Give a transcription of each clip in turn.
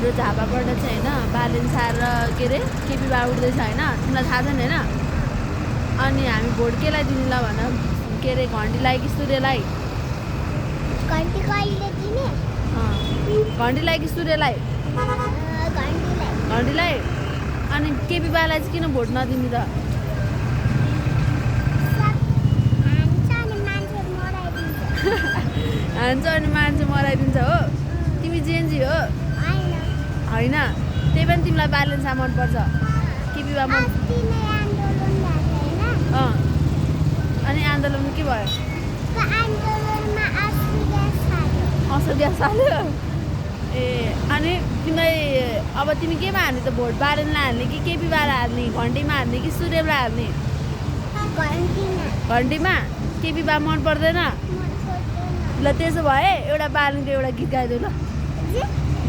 हाम्रो झापाबाट चाहिँ होइन बालेन्सा र के अरे केपी बा उठ्दैछ होइन, तिमीलाई थाहा छैन होइन? अनि हामी भोट केलाई दिने ल भन, के अरे घन्टीलाई कि सूर्यलाई? घन्टीलाई कि सूर्यलाई? घन्टीलाई। अनि केपी बालाई चाहिँ किन भोट नदिने त? हान्छ अनि मान्छे मराइदिन्छ हो? तिमी जेन्जी हो? होइन, त्यही पनि तिमीलाई बालेन्सा मनपर्छ, केपी बा मन? अनि आन्दोलन के भयो? असर ग्यास हाल्यो। ए अनि तिमीलाई अब तिमी केमा हाल्ने त भोट? बालेनलाई हाल्ने कि केपी बालाई हाल्ने? घन्टीमा हाल्ने कि सूर्यलाई हाल्ने? घन्टीमा। केपी बा मन पर्दैन? ल त्यसो भए एउटा बालेनको एउटा गीत गाइदेऊ ल।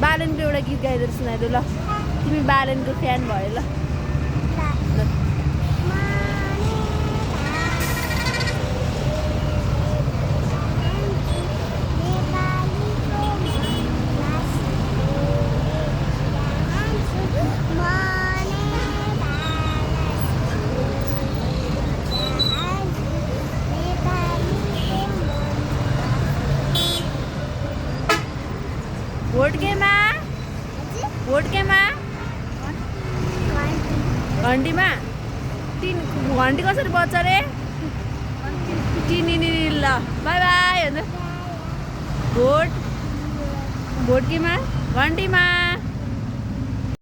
बालेनको एउटा गीत गाइदेऊ सुनाइदेऊ ल। तिमी बालेनको फ्यान भयो ल। भोट केमा? भोट केमा? घन्टीमा। घन्टी कसरी बज्छ रे? टिनिनी ल बाई बाई भन्छ। भोट केमा? घन्टीमा।